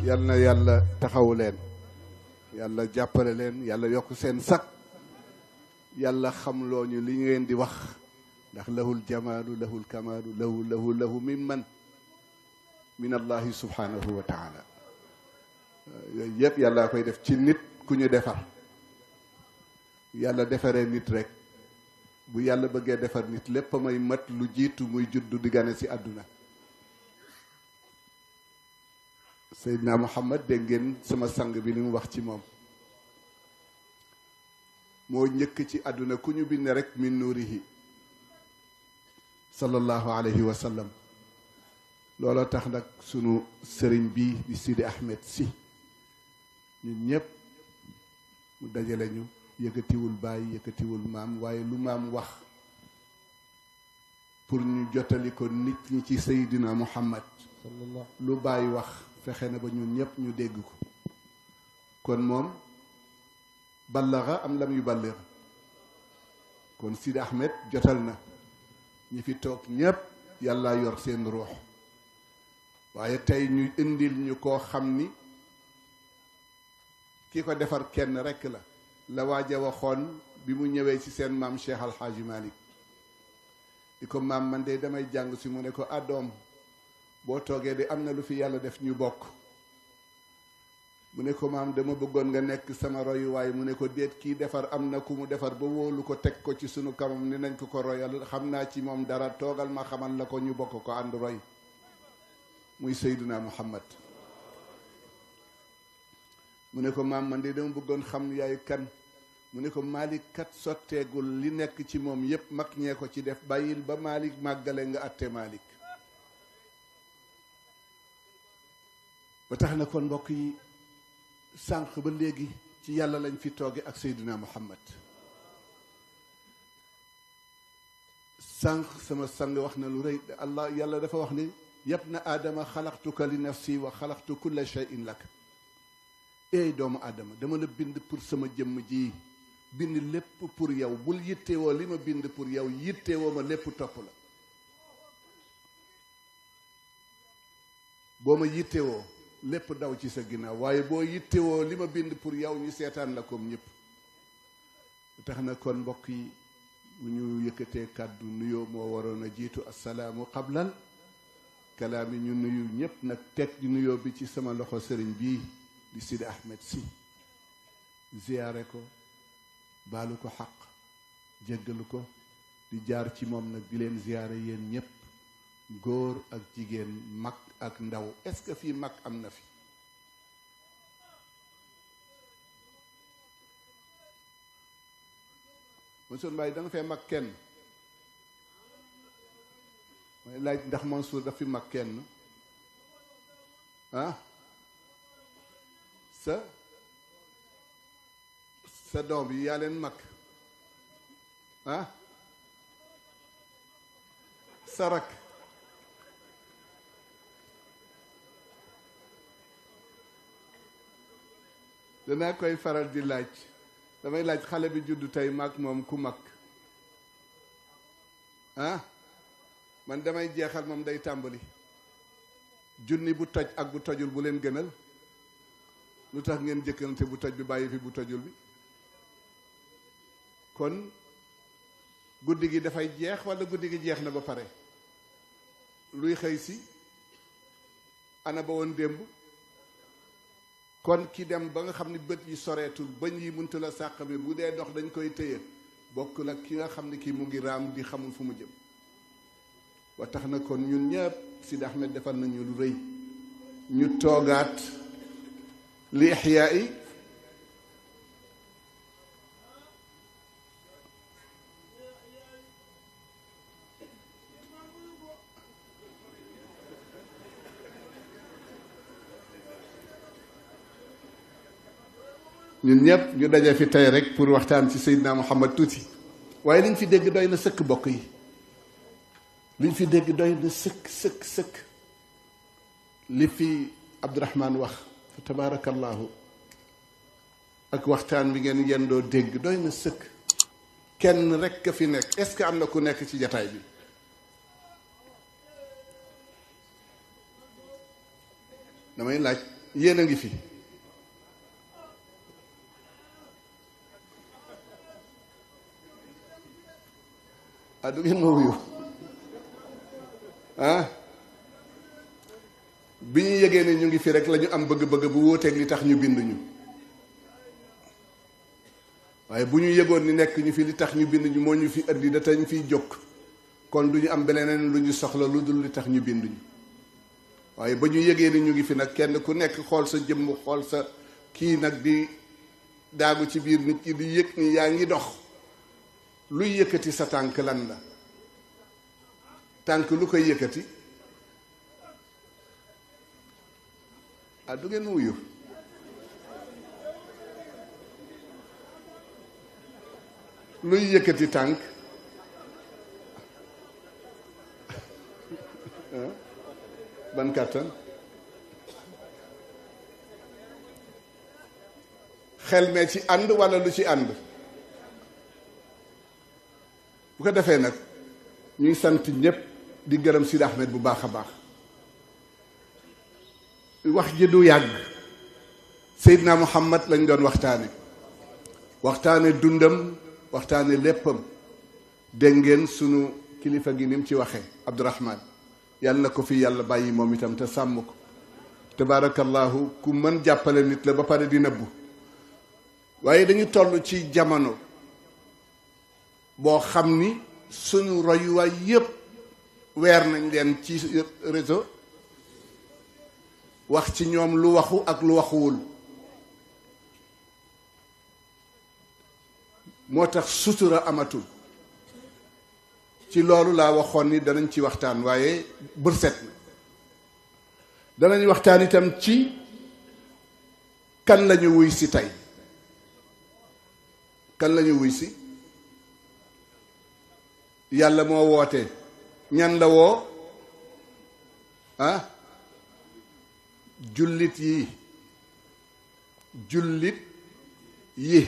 yal na yàlla taxawu leen, yàlla jàppale leen, yàlla yokk seen sag, yàlla xamloo ñu li ngeen di wax, ndax lahul jamaalu lahul kamaalu lahu min allahi subhanahu wa taala. yooyu yëpp yàlla koy def ci nit ku ñu defar. yàlla defaree nit rek, bu yàlla bëggee defar nit lépp may mat lu jiitu muy juddu di gane ci àdduna. Seydina Muhammad dégg ngeen sama sang bi li mu wax ci moom. moo njëkk ci àdduna ku ñu bind rek min nuurihi sallallahu alayhi wa sallam. looloo tax nag sunu sëriñ bii di Sidi Ahmed si ñun ñëpp mu dajale ñu, yëkkatiwul bàyyi yëkkatiwul maam, waaye lu maam wax pour ñu jottali ko nit ñi ci Seydina Muhammad, lu bàyyi wax fexe na ba ñun ñëpp ñu dégg ko. kon moom ballaxa am lam yu ballir, kon Sidi Ahmed jotal na. ñi fi toog ñëpp yàlla yor seen ruux, waaye tey ñu indil ñu koo xam ni ki ko defar kenn rekk la waaja waxoon bi mu ñëwee ci seen maam Cheikh Al Hadji Malick di ko maam man de damay jàng si mu ne ko àddoom boo toogee de am na lu fi yàlla def ñu bokk. mu ne ko maam dama bëggoon nga nekk sama royuwaay, mu ne ko déet, kii defar am na ku mu defar ba wóolu ko teg ko ci sunu kanam ni nañ ko royal, xam naa ci moom dara, toogal ma xamal la ko ñu bokk ko ànd roy, muy Seydina Muhammad. mu ne ko maam man de dama bëggoon xam yaay kan, mu ne ko Malick kat sotteegul, li nekk ci moom yépp mag ñee ko ci def, bàyyil ba Malick màggale nga atte Malick. ba tax na kon mbokk yi, sànq ba léegi ci yàlla lañ fi tooge ak Seydina Muhammad. sànq sama sang wax na lu rëy. Allah yàlla dafa wax ni yabna aadama xalaqtuka li nafsi wa xalaqtu kulla shay'in lak. eey doomu aadama dama la bind pour sama jëmm ji, bind lépp pour yow, bul yittewoo li ma bind pour yow, yittewoo ma lépp topp la. boo ma yittewoo lépp daw ci sa ginnaaw, waaye boo yittewoo li ma bind pour yow ñu seetaan la comme ñëpp. tax na kon mbokk yi, bu ñu yëkkatee kàddu nuyoo moo waroon a jiitu assalaamu qablal kalaami. ñu nuyu ñëpp nag teg di nuyoo bi ci sama loxo sëriñ bii di Sidi Ahmed si, ziyaare ko, baalu ko xaq, jéggalu ko, di jaar ci moom nag di leen ziyaare yéen ñëpp, góor ak jigéen, mag ak ndaw. est-ce que fii mag am na fi? Mansour Mbaye da nga fee mag kenn? may laaj ndax Mansour daf fi mag kenn? ah sa doom yi yaa leen mag? ah sa rak? danaa koy faral di laaj, damay laaj xale bi juddu tey mag moom ku mag? ah man damay jeexal moom day tàmbali. junni bu toj ak bu tojul bu leen gënal? lu tax ngeen jëkkante bu toj bi bàyyi fi bu tojul bi? kon guddi gi dafay jeex walla guddi gi jeex na ba pare? luy xëy si? ana ba woon démb? kon ki dem ba nga xam ni bët yi soreetul, bëñ yi muntu la sàq bi, bu dee dox dañ koy téye, bokk la ki nga xam ni kii mu ngi raam di xamul fu mu jëm. ba tax na kon ñun ñëpp Sidi Ahmed defal nañu lu rëy, ñu toogaat li ixyaa yi ñun ñëpp ñu daje fi tey rek pour waxtaan ci Seydina Muhammad tuuti, waaye liñ fi dégg doy na sëkk bokk yi, liñ fi dégg doy na sëkk. li fi Abdourahmane wax fa tabarakallahu ak waxtaan bi ngeen yendoo dégg doy na sëkk. kenn rekk a fi nekk. est-ce que am na ku nekk ci jataay bi? damay laaj, yéen a ngi fi? ah du ngeen ma wuyu ah bi ñu yëgee ne ñu ngi fi rek la ñu am bëgg-bëgg bu wóoteeg li tax ñu bind ñu. waaye bu ñu yëgoon ni nekk ñu fi li tax ñu bind ñu moo ñu fi indi da tañ fiy jóg kon du ñu am beneen lu ñu soxla lu dul li tax ñu bind ñu. waaye ba ñu yëgee ni ñu ngi fi nag kenn ku nekk xool sa jëmm xool sa kii nag di daagu ci biir nit ki di yëg ni yaa ngi dox. luy yëkkati sa tànk lan la? tànk lu koy yëkkati? ah du ngeen wuyu? luy yëkkati tànk? ban kàttan? xel mee ci ànd walla lu ci ànd? bu ko defee nag ñuy sant ñépp di gërëm Sidi Ahmed bu baax a baax. wax ji du yàgg. Seydina Muhammad lañ doon waxtaane dundam waxtaane léppam. dégg ngeen sunu kilifa gi ni mu ci waxee Abdourahman yàlla na ko fi yàlla bàyyi moom itam te sàmm ko. tabaarakallahu ku mën jàppale nit la ba pare di nëbbu. waaye dañu toll ci jamono boo xam ni suñu royuwaay yépp weer nañ leen ci réseau wax ci ñoom lu waxu ak lu waxuwul. moo tax sutura amatul. ci loolu laa waxoon ni danañ ci waxtaan waaye bërset na. danañ waxtaan itam ci kan lañu wuy si tey. kan lañu wuy si? yàlla moo woote. ñan la woo? jullit yi. jullit yi.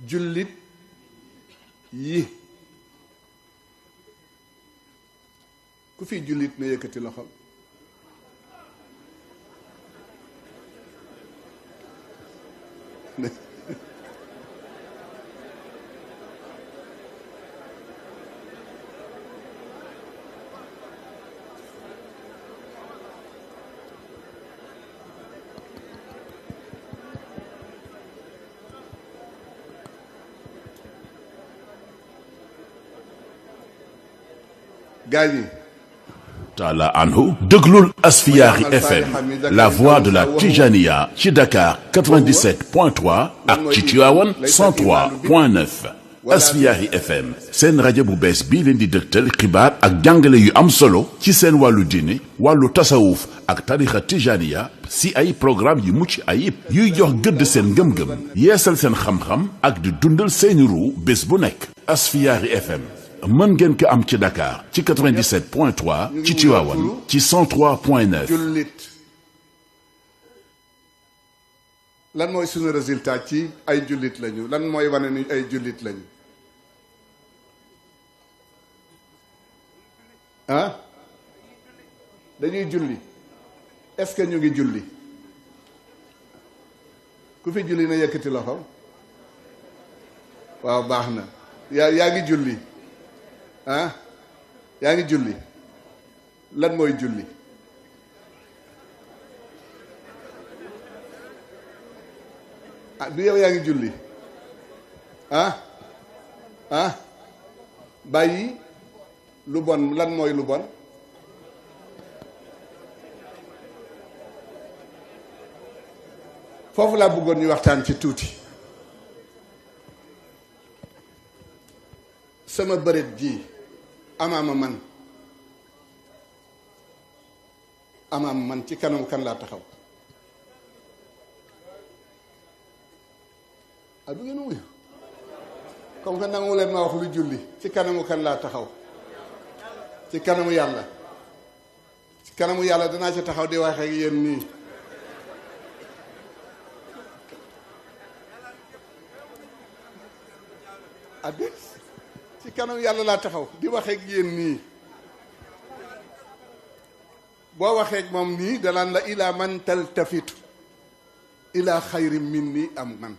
jullit yi. ku fi jullit na yëkkati loxo. gaañi taala anhu déglul Asfiyahi FM la voix de la Tijaniya ci Dakar 97.3 ak ci Tivaouane 103.9 Asfiyahi FM seen rajo bu bees bii leen di dëgtal xibaar ak jàngale yu am solo ci seen wàllu diine wàllu tasawuf ak tarixa Tijaniya si ay programme yu mucc ayib yuy jox gëdd seen ngëm-ngëm yeesal seen xam-xam ak di dundal seeni ruu bés bu nekk Asfiyahi FM mën ngeen ko am ci Dakar ci 97.3 ci Tivaouane ci 103.9. jullit lan mooy suñu résultat ci ay jullit lañu lan mooy wane ni ay jullit lañu dañuy julli est-ce que ñu ngi julli? ku fi julli na yëkkati loxo. waaw baax na yaa ngi julli. yaa ngi julli lan mooy julli? du yow yaa ngi julli bàyyi lu bon lan mooy lu bon? foofu laa bëggoon ñu waxtaan ci tuuti. sama bëreet ji amaama man ci kanam kan laa taxaw? du ngeen wuyu comme que nangu leen ma wax lu julli ci kanamu kan laa taxaw? ci kanamu yàlla. ci kanamu yàlla danaa ci taxaw di wax ak yéen nii addi ci kanam yàlla laa taxaw di waxeeg yéen nii boo waxeeg moom nii danaan la ila man taltafitu ila xayri min nii am man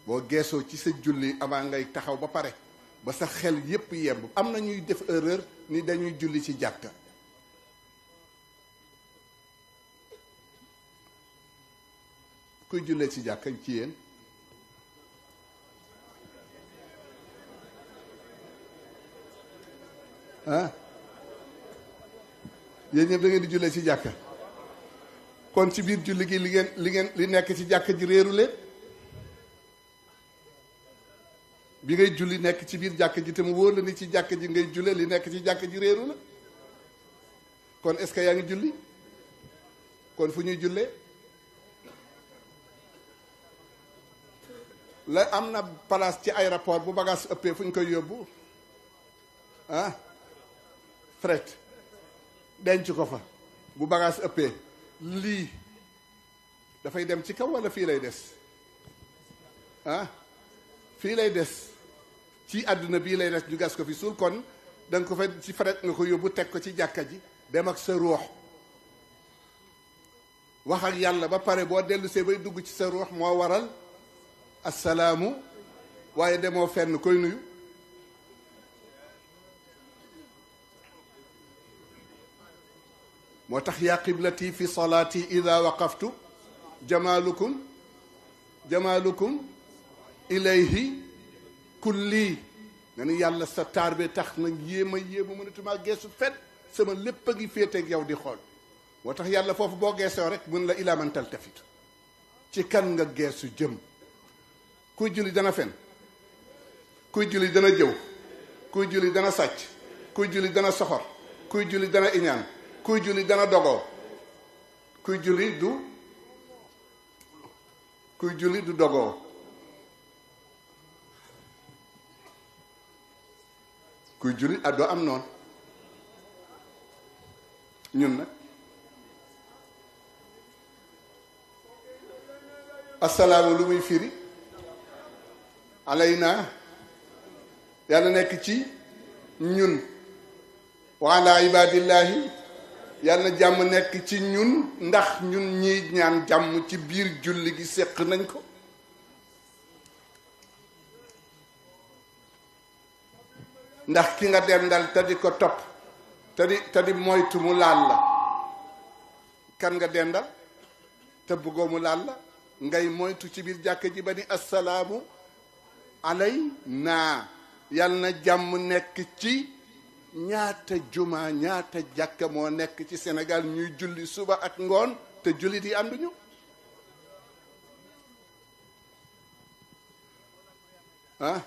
boo geesoo ci sa julli avant ngay taxaw ba pare ba sa xel yépp yemb am na ñuy def erreur ni dañuy julli ci jàkka kuy jullee ci jàkka ci yéen ah yéen ñëpp da ngeen di jullee ci jàkka kon ci biir julli gi li nekk ci jàkka ji réeru leen bi ngay julli nekk ci biir jàkka ji te mu wóor la ni ci jàkka ji ngay julle li nekk ci jàkka ji réeru la kon est-ce que yaa ngi julli kon fu ñuy jullee la am na place ci aéroport bu bagage ëppee fu ñu koy yóbbu ah fret denc ko fa bu bagage ëppee lii dafay dem ci kaw walla fii lay des ah fii lay des ci àdduna bii lay des ñu gas ko fi suul kon da nga ko fa ci fret nga ko yóbbu teg ko ci jàkka ji dem ak sa ruux wax ak yàlla ba pare boo dellu see bay dugg ci sa ruux moo waral assalaamu waaye demoo fenn koy nuyu moo tax yaa qiblati fi salaati ida waqaftu jamaalukum ilayhi kulli nga ni yàlla sa taar bi tax na yéema mënatumaa geesu fet sama lépp a ngi féeteeg yow di xool moo tax yàlla foofu boo geesoo rek mun la ilaa man taltafitu ci kan nga geesu jëm kuy julli dana fen kuy julli dana jëw kuy julli dana sàcc kuy julli dana soxor kuy julli dana iñaan kuy julli dana dogoo kuy julli du dogoo kuy julli doo am noonu ñun nag assalaamu lu muy firi alayna yàlla nekk ci ñun wa ala ibadillahi yàlla jàmm nekk ci ñun ndax ñun ñiy ñaan jàmm ci biir julli gi séq nañ ko ndax ki nga dendal te di ko topp te di moytu mu laal la kan nga dendal te bëggoo mu laal la ngay moytu ci biir jàkka ji ba ni assalaamu alayna yàlla na jàmm nekk ci ñaata juma ñaata jàkka moo nekk ci Sénégal ñuy julli suba ak ngoon te jullit yi ànduñu ah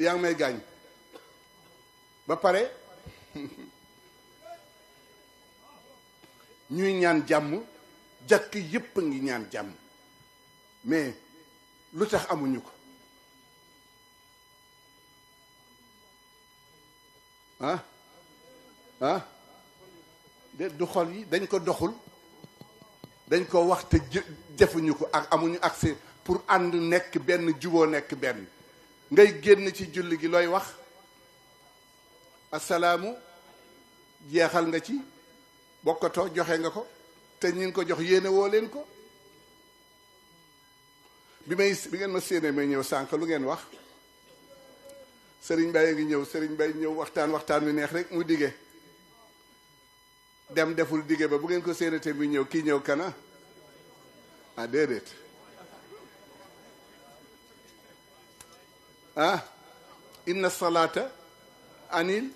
yaa ngi may gaañ ba pare ñuy ñaan jàmm jàkk yépp a ngi ñaan jàmm mais lu tax amuñu ko de du xol yi dañ ko doxul dañ ko wax te jëfuñu ko ak amuñu accès pour ànd nekk benn juboo nekk benn ngay génn ci julli gi looy wax assalaamu jeexal nga ci bokkatoo joxe nga ko te ñi ngi ko jox yéene woo leen ko bi ngeen ma séenee may ñëw sànq lu ngeen wax Sëriñ Baye ngi ñëw Sëriñ Baye ñëw waxtaan wi neex rek mu dige dem deful dige ba bu ngeen ko séenatee bi ñëw kii ñëw kana déedéet inna salata anil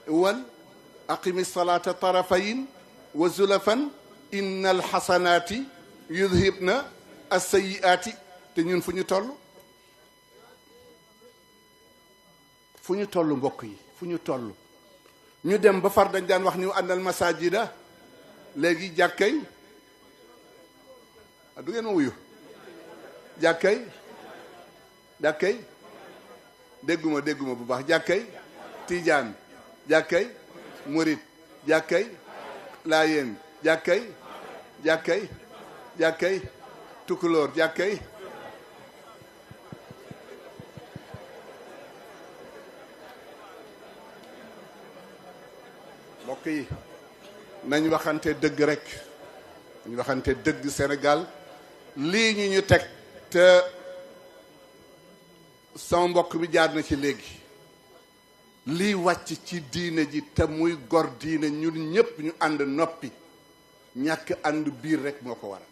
wal aqimi salata tarafayin wa zulafan inna alxasanaati yudhibna assayiaati te ñun fu ñu toll mbokk yi fu ñu toll ñu dem ba far dañ daan wax ni àndal masajida léegi jàkkay du ngeen ma wuyu jàkkay dégguma bu baax jàkkay tijaan jàkkay murit jàkkay laayeen jàkkay tukulóor jàkkay yi nañ waxante dëgg rek, nañ waxante dëgg. Sénégal lii ñu teg te sama mbokk bi jaar na ci léegi, lii wàcc ci diine ji te muy gor diine, ñun ñëpp ñu ànd noppi, ñàkk ànd biir rek moo ko waral.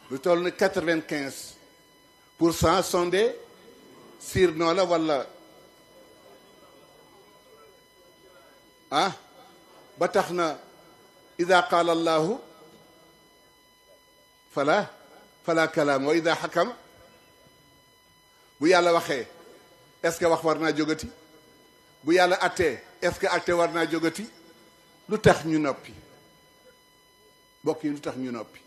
lu toll ni 95% sont des sirnoo la wala ba tax na ida qaala allahu fala kalaam wa ida xakama, bu yàlla waxee est-ce que wax war naa jógati, bu yàlla attee est-ce que atte war naa jógati. lu tax ñu noppi mbokk yi, lu tax ñu noppi,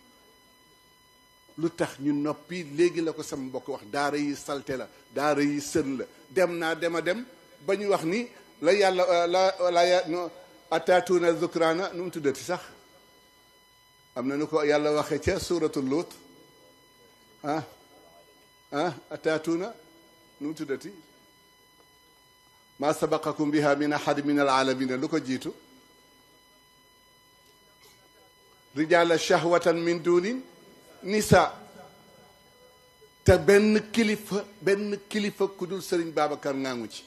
lu tax ñu noppi? léegi la ko sama mbokk wax, daara yi salte la, daara yi sën la. dem naa dem ba ñu wax ni la yàlla la ataatuuna zukraana nu mu tuddati sax, am na nu ko yàlla waxee ca suuratul Luut, ataatuuna nu mu tuddati, maa sabaqakum biha min ahad min alaalamina. lu ko jiitu, rijaala shahwatan min duuni nisa. te benn kilifa ku dul Sëriñ Babacar ngaangu ci.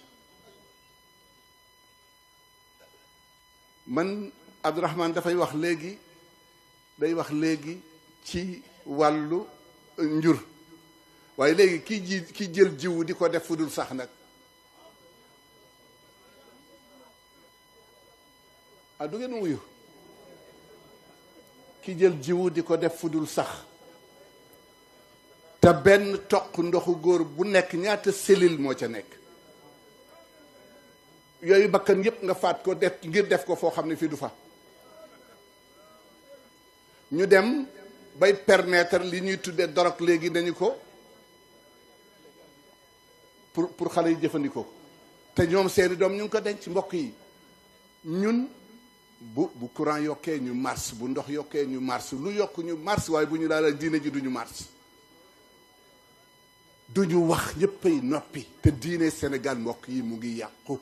man Abdourahmane dafay wax léegi, day wax léegi ci wàllu njur, waaye léegi ki jël jiwu di ko def fu dul sax nag, du ngeen wuyu? ki jël jiwu di ko def fu dul sax, te benn toq ndoxu góor bu nekk ñaata cellule moo ca nekk, yooyu bakkan yépp nga faat ko def ngir def ko foo xam ne fii du fa. ñu dem bay permettre li ñuy tuddee dorog léegi dañu ko pour xale yi jëfandikoo, te ñoom seeni doom ñu ngi ko denc. mbokk yi, ñun bu courant yokkee ñu mars, bu ndox yokkee ñu mars, lu yokk ñu mars, waaye bu ñu laal diine ji duñu mars, duñu wax, ñëppay noppi. te diine Sénégal mbokk yi mu ngi yàqu,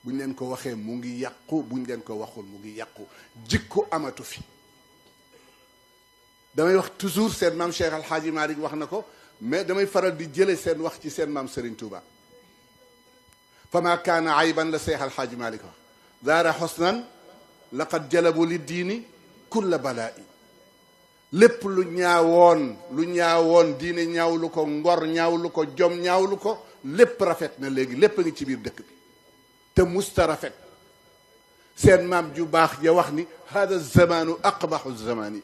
buñ leen ko waxee mu ngi yàqu, buñ leen ko waxul mu ngi yàqu. jikko amatu fi. damay wax toujours seen maam Cheikh Al Hadji Malick wax na ko, mais damay faral di jële seen wax ci seen maam Serigne Touba. fa ma kaana ayban la Cheikh Al Hadji Malick wax, daara xosnan laqad jalabu li diini kulla balaa'i. lépp lu ñaawoon diine ñaawlu ko, ngor ñaawlu ko, jom ñaawlu ko, lépp rafet na léegi, lépp a ngi ci biir dëkk bi te musta rafet. seen maam ju baax ja wax ni hada zamanu aqbaxu zamani.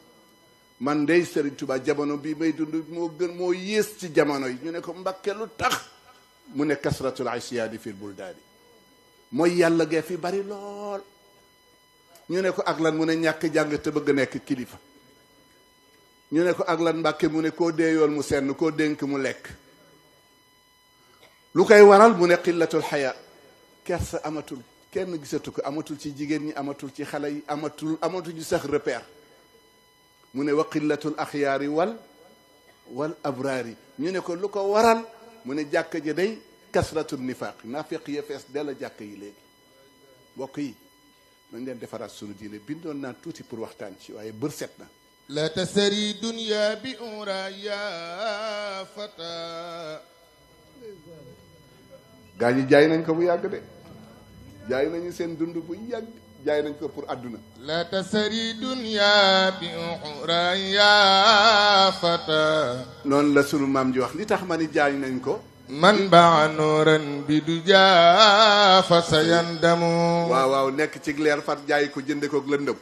man dey Serigne Touba jamono bii may dund moo yées ci jamono yi. ñu ne ko Mbakke lu tax, mu ne kasratul isyaani fil buldaani, mooy yàlla gee fi bari lool. ñu ne ko ak lan, mu ne ñàkk jàng te bëgg nekk kilifa. ñu ne ko ak lan Mbàkke, mu ne koo deeyool mu senn, koo dénk mu lekk. lu koy waral, mu ne qillatul xayaa, kersa amatul, kenn gisatu ko, amatul ci jigéen ñi, amatul ci xale yi, amatul ci sax repère. mu ne wa qillatul axyaari wal abraari. ñu ne ko lu ko waral, mu ne jàkka ji day kasratul nifaaq, naafiq ya fees della jàkka yi léegi. mbokk yi nañ leen defaraat sunu diine. bindoon naa tuuti pour waxtaan ci, waaye bër set na. la tasari dunya bi ura ya fata. gaa ñi jaay nañ ko bu yàgg de, jaay nañu seen dund bu yàgg, jaay nañ ko pour àdduna. la tasari dunya bi ura ya fata. noonu la sunu maam ji wax. li tax ma ni jaay nañ ko, man baa nooran bi du jaa fa sa yandamu. waaw nekk ci leer fat jaay ko jënde ko lëndëm,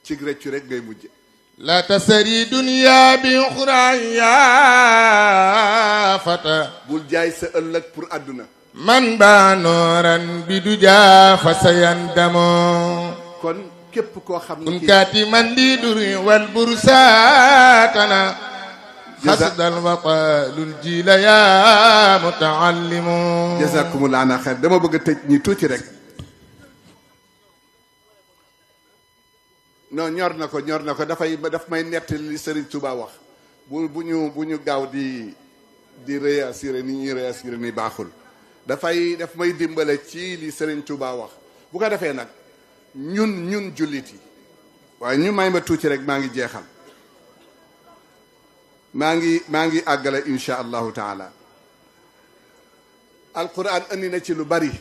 ci rëccu rek ngay mujje. la tasari dunya bi uxra ya fata. bul jaay sa ëllëg pour àdduna. man baa nooran bi du jaa fa sa yandamu. kon képp koo xam ne kun kaati man di duri wal bursaatana. xasdal waqaalul jiila yaa mutaallimu. jazakumullah ana xeer. dama bëgg a tëj ñi tuuti rek. non ñor na ko daf may nettali li Serigne Touba wax. bu ñu gaaw di réassurer ni ñuy réassurer ni baaxul. daf may dimbale ci li Serigne Touba wax. bu ko defee nag ñun jullit yi waaye ñu may ma tuuti rek maa ngi jeexal maa ngi àggale insha allahu taala. alquran andi na ci lu bari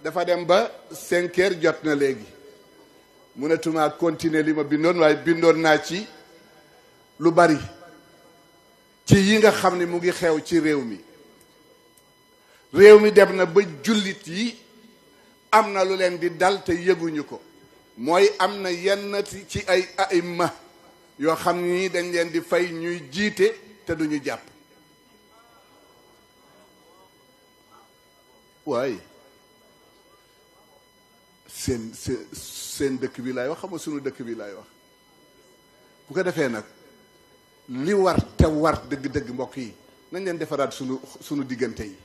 dafa dem ba 5 heures jot na léegi mënatuma continuer li ma bindoon waaye bindoon naa ci lu bari ci yi nga xam ne mu ngi xew ci réew mi dem na ba jullit yi am na lu leen di dal te yëguñu ko mooy am na yenn ci ay aïma yoo xam ni dañ leen di fay ñuy jiite te duñu jàpp waaye seen dëkk bi laay wax xam nga sunu dëkk bi laay wax bu ko defee nag li war te war dëgg-dëgg mbokk yi nañ leen defaraat sunu diggante yi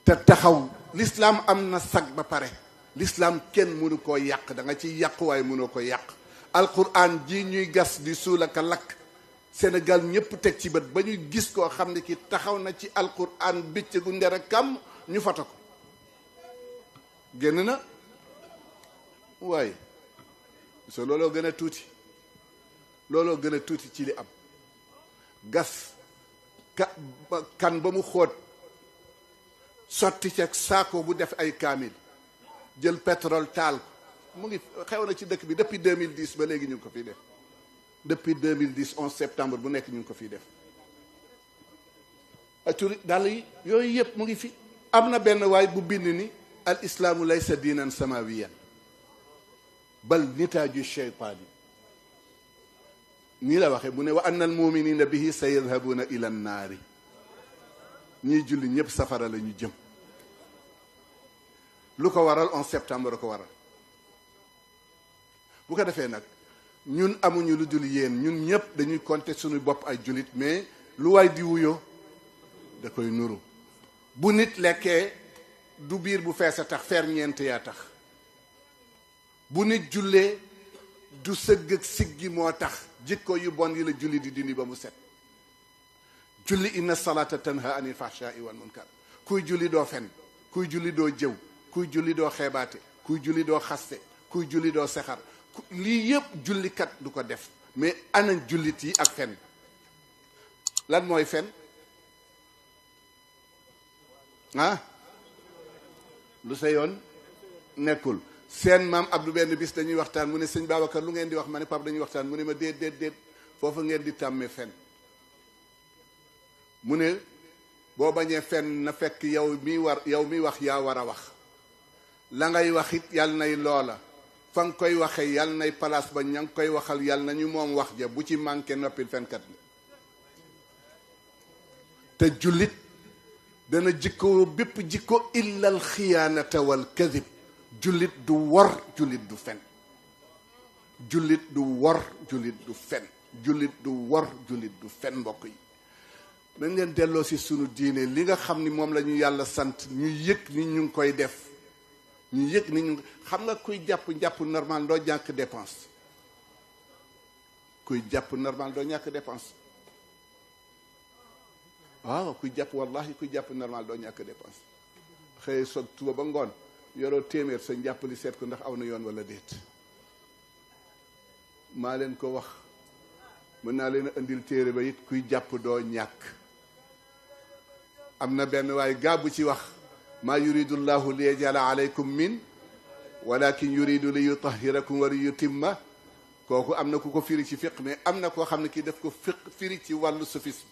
te taxaw l'islam am na sag ba pare l'islam kenn mënu koo yàq da nga ciy yàq waaye mënoo ko yàq alquran ji ñuy gas di suul ak a lakk Sénégal ñëpp teg ci bët ba ñu gis koo xam ne ki taxaw na ci alquran bëccëgu ndera kam ñu fata ko génn na waaye so looloo gën a tuuti ci li am gas kan ba mu xóot sotti ca saako bu def ay kaamil jël pétrole taal ko mu ngi xew na ci dëkk bi depuis 2010 ba léegi ñu ngi ko fiy def depuis 2010 11 septembre bu nekk ñu ngi ko fiy def aturi dal yi yooyu yëpp mu ngi fi am na benn waay bu bind ni al islaamu laysa diinan samawiyan bal nitaaju sheytaani nii la waxee mu ne wa anna al muminina bihi sa yadhabuna ila nnaari ñiy julli ñëpp safara la ñu jëm lu ko waral 11 septembre ko waral bu ko defee nag ñun amuñu lu dul yéen ñun ñëpp dañuy compter suñu bopp ay jullit mais lu waay di wuyoo da koy nuru bu nit lekkee du biir bu fees a tax ferñeent yaa tax bu nit jullee du sëgg ak siggi moo tax jikko yu bon yi la julli di dindi ba mu set julli inna salata tanha anil fahsha'i wal munkar kuy julli doo fen kuy julli doo jëw kuy julli doo xeebaate kuy julli doo xaste kuy julli doo sexar lii yëpp jullikat du ko def mais ana jullit yi ak fen lan mooy fen ah lu sa yoon nekkul seen maam Abdou benn bis dañuy waxtaan mu ne sëñ Babacar lu ngeen di wax ma ne Pape dañuy waxtaan mu ne ma déet foofu ngeen di tàmmee fen mu ne boo bañee fen na fekk yow mi wax yaa war a wax la ngay wax it yàlla nay loola fa nga koy waxee yàlla nay place ba ña ngi koy waxal yàlla nañu moom wax ja bu ci manqué noppil fenkat la te jullit dana jikko bépp jikko illa al xiyaanata wal kadib jullit du wor jullit du fen jullit du wor jullit du fen jullit du wor jullit du fen mbokk yi dañ leen delloo si sunu diine li nga xam ni moom la ñu yàlla sant ñu yëg ni ñu ngi koy def ñu yëg ni ñu xam nga kuy jàpp normal doo ñàkk dépense kuy jàpp normal doo ñàkk dépense waaw kuy jàpp wallahi kuy jàpp normal doo ñàkk dépense xëy soog tuba ba ngoon yoroo téeméer sa njàppali seet ko ndax aw na yoon wala déet maa leen ko wax mën naa leen a indil téere ba it kuy jàpp doo ñàkk am na benn waaye gàbbu ci wax maa yuridu llahu li yajala alaykum min walakin yuridu li yutahirakum wa li yutimma kooku am na ku ko firi ci fiq mais am na koo xam ne kii daf ko firi ci wàllu sophisme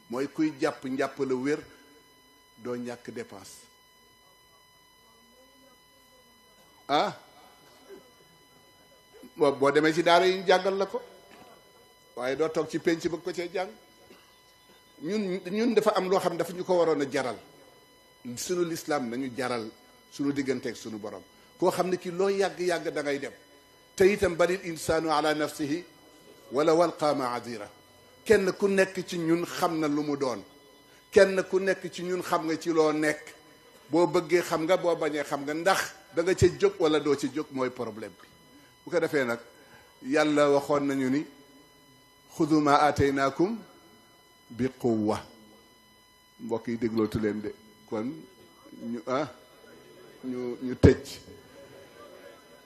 mooy kuy jàpp njàpp la wér doo ñàkk dépense ah boo demee ci daara yi ñu jàngal la ko waaye doo toog ci penc bëgg ko cee jàng ñun dafa am loo xam ne dafa ñu ko waroon a jaral sunu lislaam nañu jaral sunu digganteeg sunu borom koo xam ne kii loo yàgg-yàgg da ngay dem te itam balil insaanu ala nafsihi wala walqa maadira kenn ku nekk ci ñun xam na lu mu doon kenn ku nekk ci ñun xam nga ci loo nekk boo bëggee xam nga boo bañee xam nga ndax da nga ca jóg wala doo ci jóg mooy problème bi bu ko defee nag yàlla waxoon nañu ni xudu ma aataynaakum bi quwwa mbokk yi déglootu leen de kon ñu tëj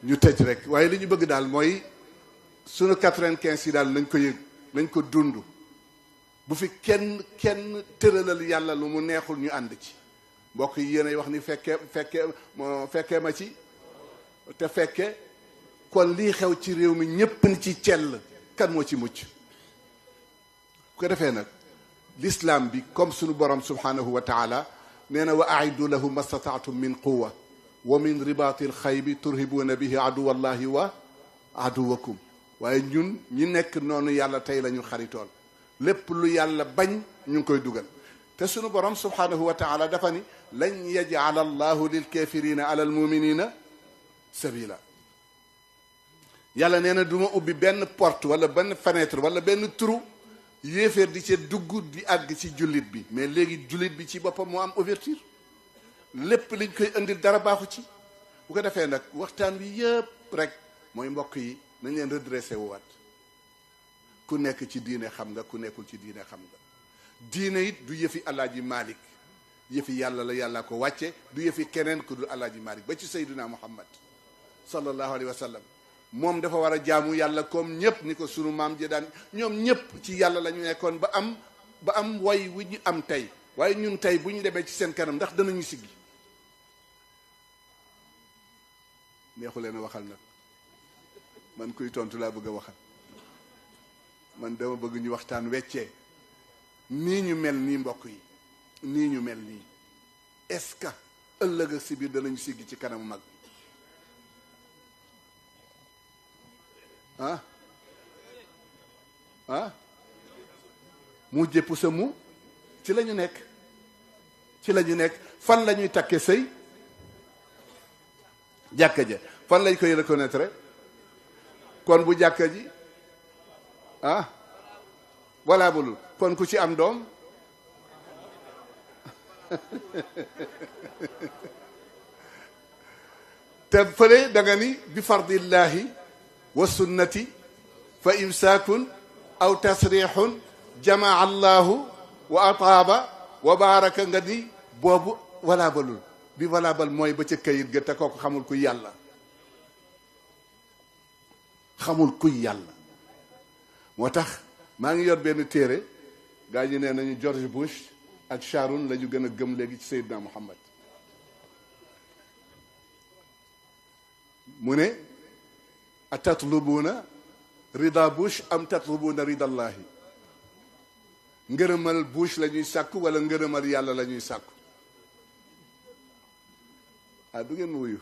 ñu tëj rek waaye li ñu bëgg daal mooy sunu 95 yi daal nañ ko yëg nañ ko dund bu fi kenn tëralal yàlla lu mu neexul ñu ànd ci mbokk yi yéenay wax ni fekkee ma ci te fekke kon lii xew ci réew mi ñépp ni ci cell kan moo ci mucc bu ko defee nag l'islam bi comme sunu borom subhanahu wa taala nee na wa aiddu lahu mastataatum min quwa wa min ribatil xaybi turhibuuna bihi aduwa allahi wa aduwakum waaye ñun ñi nekk noonu yàlla tey la ñu xaritool lépp lu yàlla bañ ñu ngi koy dugal te sunu borom subhanahu wa taala dafa ni lan yaj'ala allahu lil kafirina ala al muminina sabila yàlla nee na du ma ubbi benn porte wala benn fenêtre wala benn trou yéeféer di ca dugg di àgg ci jullit bi mais léegi jullit bi ci boppam moo am ouverture lépp liñ koy indil dara baaxu ci bu ko defee nag waxtaan wi yëpp rek mooy mbokk yi nañ leen redressé wu waat ku nekk ci diine xam nga ku nekkul ci diine xam nga diine it du yëfi alaaji Malik yëfi yàlla la yàlla ko wàcce du yëfi keneen ku dul alaaji Malik ba ci sayduna Muhammad sallallahu alayhi wa sallam moom dafa war a jaamu yàlla comme ñëpp ni ko sunu maam ji daan ñoom ñëpp ci yàlla la ñu nekkoon ba am way wu ñu am tey waaye ñun tey bu ñu demee ci seen kanam ndax danañu siggi neexu leen a waxal nag man kuy tontu laa bëgg a waxal man dama bëgg ñu waxtaan weccee nii ñu mel nii mbokk yi nii ñu mel nii est-ce que ëllëg ak si biir danañu siggi ci kanamu mag mu jëpp sa mu ci la ñu nekk fan la ñuy takke sëy jàkka ja fan lañ koy reconnaître kon bu jàkka ji walla bulul kon ku ci am doom te fële da nga ni bi fardillahi wa sunnati fa imsaakun aw tasrixun jamaa allahu wa ataaba wa baaraka nga ni boobu wala balul bi wala bal mooy ba ca kayit ga te kooku xamul kuy yàlla moo tax maa ngi yor benn téere gaa ñi nee nañu George Bush ak Sharon la ñu gën a gëm léegi ci Seydina Muhammad mu ne a tatlubuuna rida Bush am tatlubuuna ridallahi ngërëmal Bush la ñuy sàkku wala ngërëmal yàlla la ñuy sàkku du ngeen ma wuyu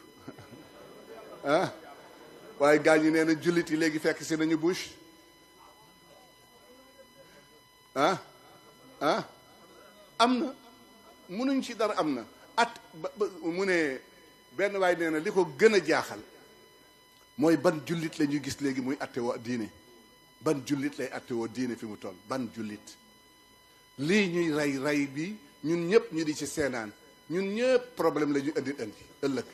waaye gaa ñi nee na jullit yi léegi fekk si nañu Bush am na munuñ ci dara am na mu ne benn waay nee na li ko gën a jaaxal mooy ban jullit la ñuy gis léegi muy attewoo diine ban jullit lay attewoo diine fi mu toll ban jullit lii ñuy rey bi ñun ñëpp ñu di ci seenaan ñun ñëpp problème la ñu indi ëllëg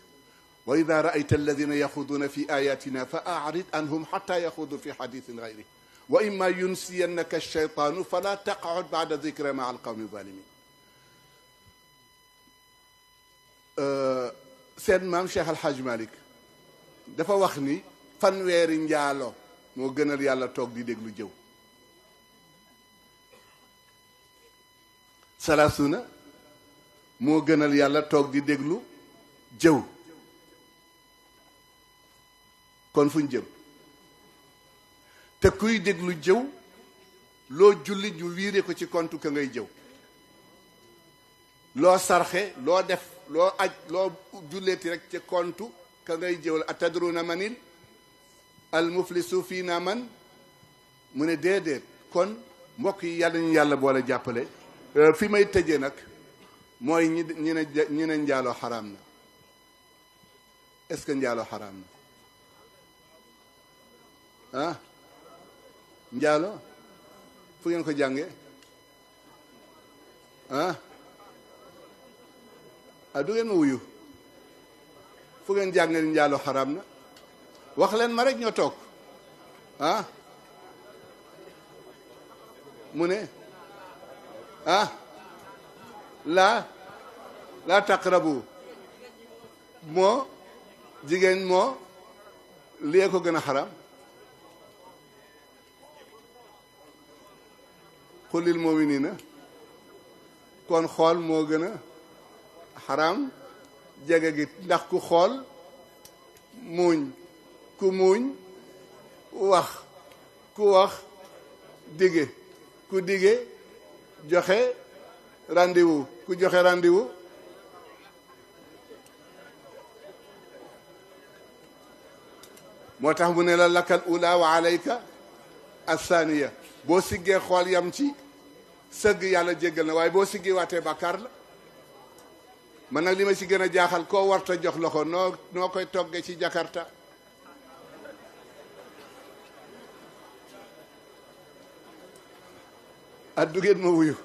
wa ida raayta alladina yaxuduuna fi ayatina fa arid anhum xata yaxudu fi xadithin gayri wa imma yunsiyannaka alcheytaanu fala taqعud bada dicra maa alqawmi zalimin seen maam Cheikh Alhaj Malik dafa wax ni fanweeri njaalo moo gënal yàlla toog di déglu jëw salaasuna moo gënal yàlla toog di déglu jëw kon fu ñu jëm te kuy déglu jëw loo julli ñu wiire ko ci compte ka ngay jëw loo sarxe loo def loo aj loo julleeti rek ci compte ka ngay jëw la atadruna manil al muflisu fii naa man mu ne déedéet kon mbokk yi yàlla ñu yàlla boole jàppale fi may tëjee nag mooy ñi ne njaaloo xaraam na est-ce que njaaloo xaraam na njaalo fu ngeen ko jànge du ngeen ma wuyu fu ngeen jànge ni njaalo xaraam na wax leen ma rek ñoo toog mu ne laa taqrabu moo jigéen moo lii ko gën a xaram xulil mu'minina kon xool moo gën a xaram jege gi ndax ku xool muuñ ku muuñ wax ku wax dige ku dige joxe rendez-vous ku joxe rendez-vous moo tax mu ne la lakal ula wa alayka asaniya boo siggee xool yam ci sëgg yàlla jéggal na waaye boo siggee waatee bàkkaar la man nag li ma ci gën a jaaxal koo warta jox loxo noo koy togge ci Jakarta addu ngeen ma wuyu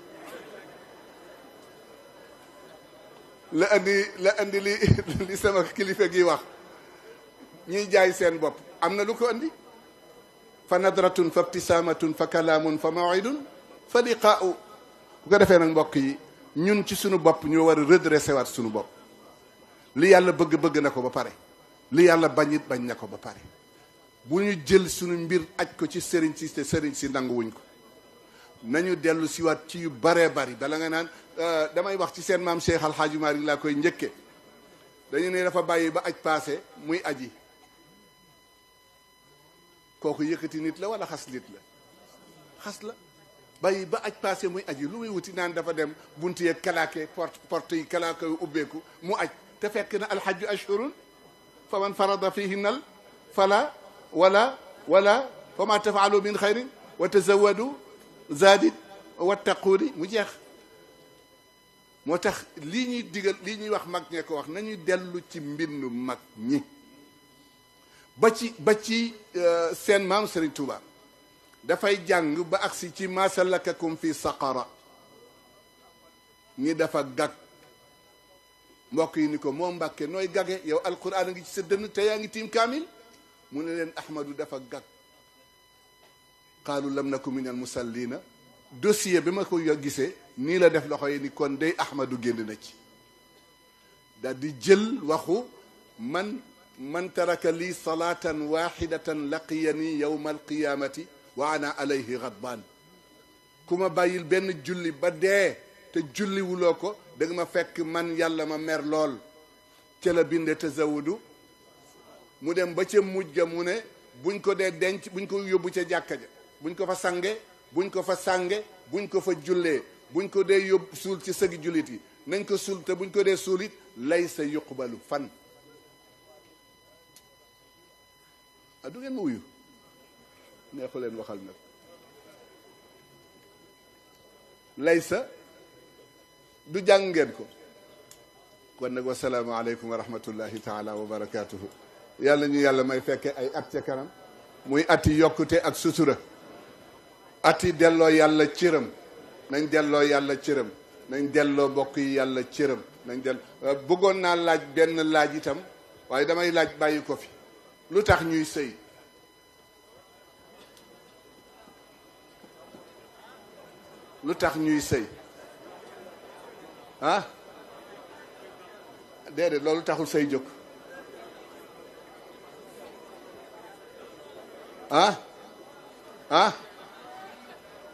la andi li sama kilifa gi wax ñuy jaay seen bopp am na lu ko andi fa nadratun fa ibtisaamatun fa kalaamun fa mawidun fa liqaau bu ko defee nag mbokk yi ñun ci sunu bopp ñoo war a redressé waat sunu bopp li yàlla bëgg na ko ba pare li yàlla bañit bañ na ko ba pare bu ñu jël sunu mbir aj ko ci sëriñ si te sëriñ si nanguwuñ ko nañu dellu si waat ci yu baree bari bala nga naan damay wax ci seen maam Cheikh Al Hadji Malick laa koy njëkke dañu ne dafa bàyyi ba aj passé muy aji kooku yëkkati nit la wala xas nit la xas la bàyyi ba aj passé muy aji lu muy wuti naan dafa dem buntu yeeg kalaake porte yi kalaake yu ubbeeku mu aj te fekk na alxajju ashhurun fa man farada fihinnal fala wala fa ma tafaalu min xayrin wa tazawadu zaadit wattaquuni mu jeex moo tax lii ñuy digal lii ñuy wax mag ñee ko wax nañuy dellu ci mbindu mag ñi ba ci seen maam Serigne Touba dafay jàng ba agsi ci ma salakakum fi saqara ñi dafa gag mbokk yi ni ko moo Mbàkke nooy gage yow alquran a ngi ci sa dënn te yaa ngi tiim kaamil mu ne leen ahmadu dafa gag qaalu lam naku min al musallina dossier bi ma ko gisee nii la def loxo yi ni kon day ahmadu génn na ci daal di jël waxu man taraka lii salatan waxidatan laqiyani yowma alqiyamati wa ana alayhi ghadban ku ma bàyyil benn julli ba dee te julli wuloo ko da nga ma fekk man yàlla ma mer lool ca la binde tazawudu mu dem ba ca mujj ga mu ne buñ ko dee denc buñ ko yóbbu ca jàkka ja buñ ko fa sange buñ ko fa sànge buñ ko fa jullee buñ ko dee yóbbu suul ci sëgi jullit yi nañ ko suul te buñ ko dee suul it laysa yuqbalu fan a du ngeen ma wuyu neexu leen waxal nag laysa du jàng ngeen ko kon nag wasalaamu aleykum wa rahmatullahi taala wa barakatuhu yàlla ñu yàlla may fekke ay at ca kanam muy ati yokkute ak sutura ati delloo yàlla cëram nañ delloo yàlla cëram nañ delloo mbokk yi yàlla cëram nañ bëggoon naa laaj benn laaj itam waaye damay laaj bàyyi ko fi lu tax ñuy sëy lu tax ñuy sëy ah déedéet loolu taxul sëy jóg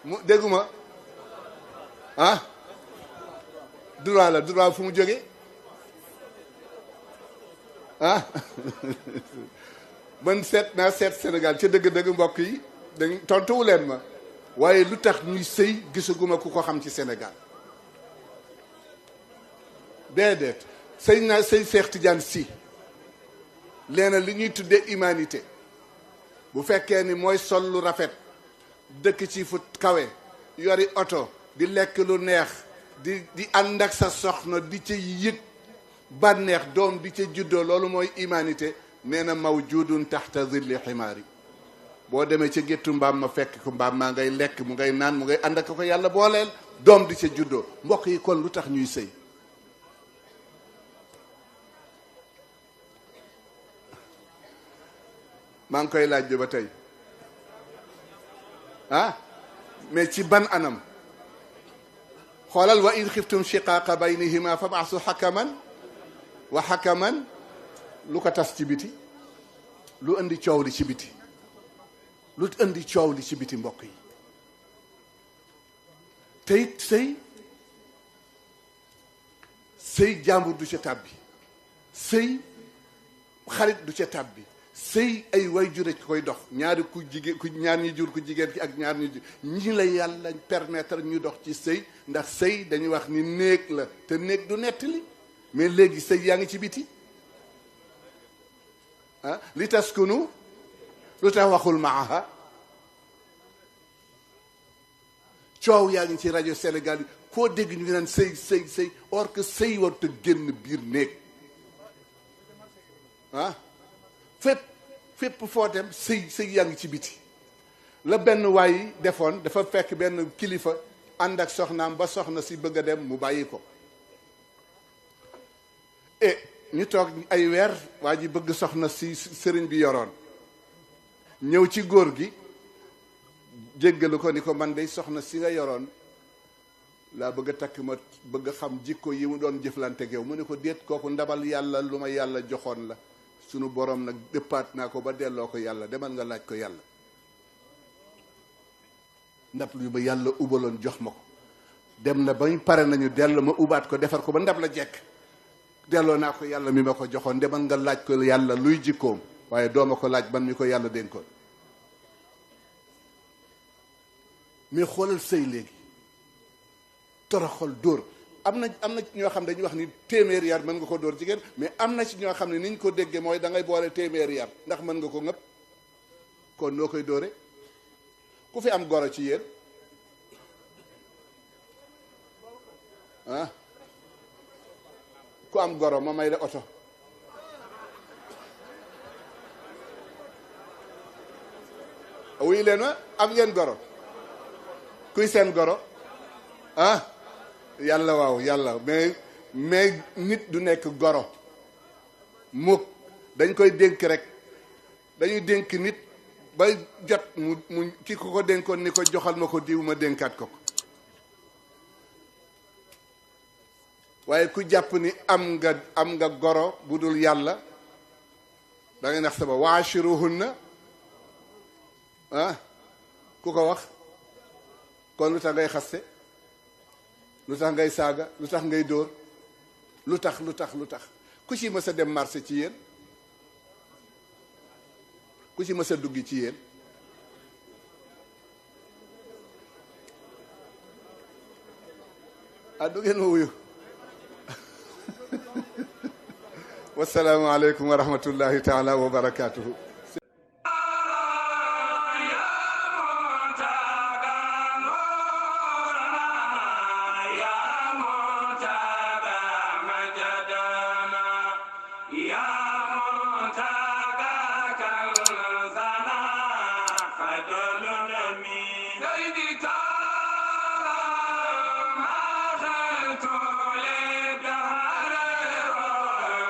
mu dégguma droit la droit fu mu jóge man seet Sénégal ca dëgg-dëgg mbokk yi dañ tontuwu leen ma waaye lu tax ñuy sëy gisaguma ku ko xam ci Sénégal déedéet sëy Cheikh Tidiane Sy leena li ñuy tuddee humanité bu fekkee ni mooy sol lu rafet dëkk ci fu kawe yori oto di lekk lu neex di ànd ak sa soxna di ca yëg bànneex doom di ca juddoo loolu mooy humanité nee na mawjudun taxta zilli ximaari boo demee ca géttu mbaam ma fekk ko mbaam maa ngay lekk mu ngay naan mu ngay ànd ak ko yàlla booleel doom di ca juddoo mbokk yi kon lu tax ñuy sëy maa ngi koy laaj bi ba tey mais ci ban anam xoolal wa in xiftum shiqaaqa baynihima fab'asu xakaman wa xakaman lu ko tas ci biti lu indi coow li ci biti lu indi coow li ci biti mbokk yi te it sëy jàmbur du ca tàbbi sëy xarit du ca tàbbi sëy ay way jure ci koy dox ñaari ku jigéen ku ñaar ñi jur ku jigéen ki ak ñaar ñi la yàlla permettre ñu dox ci sëy ndax sëy dañuy wax ni néeg la te néeg du nettali mais léegi sëy yaa ngi ci biti ah li taskunu lu tax waxul maaha coow yaa ngi ci rajo Sénégal yi foo dégg ñu ngi naan sëy or que sëy warut a génn biir néeg ah fépp foo dem sëy yaa ngi ci biti la benn waay defoon dafa fekk benn kilifa ànd ak soxnaam ba soxna si bëgg a dem mu bàyyi ko ñu toog ay weer waa ji bëgg soxna si sëriñ bi yoroon ñëw ci góor gi jéggalu ko ni ko man day soxna si nga yoroon laa bëgg a takk ma bëgg a xam jikko yi mu doon jëflante ak yow mu ne ko déet kooku ndabal yàlla lu ma yàlla joxoon la sunu borom nag dëppaat naa ko ba delloo ko yàlla demal nga laaj ko yàlla ndab lu ba yàlla ubaloon jox ma ko dem na bañ pare nañu delloo ma ubaat ko defar ko ba ndab la jekk delloo naa ko yàlla mi ma ko joxoon demal nga laaj ko yàlla luy jikkoom waaye dooma ko laaj ban mi ko yàlla dénkoon mais xoolal sëy léegi toroxal dóor am na ñoo xam dañuy wax ni téeméeri yar mën nga ko dóor jigéen mais am na ci ñoo xam ne ni ñu ko déggee mooy da ngay boole téeméeri yar ndax mën nga ko ngëpp kon noo koy dóore ku fi am goro ci yéen ah ku am goro ma may la oto wuy leen ma am ngeen goro kuy seen goro ah yàlla waaw yàlla mais nit du nekk goro mukk dañ koy dénk rek dañuy dénk nit ba jot mu ki ko dénkoon ni ko joxal ma ko diw ma dénkaat ko waaye ku jàpp ni am nga goro bu dul yàlla da ngay nax sama waashiruhunna ah ku ko wax kon lu tax ngay xaste lu tax ngay saaga lu tax ngay dóor lu tax ku ci mës a dem marché ci yéen ku ci mës a duggi ci yéen du ngeen ma wuyu wasalaamu aleykum wa rahmatullahi taala wa barakatuhu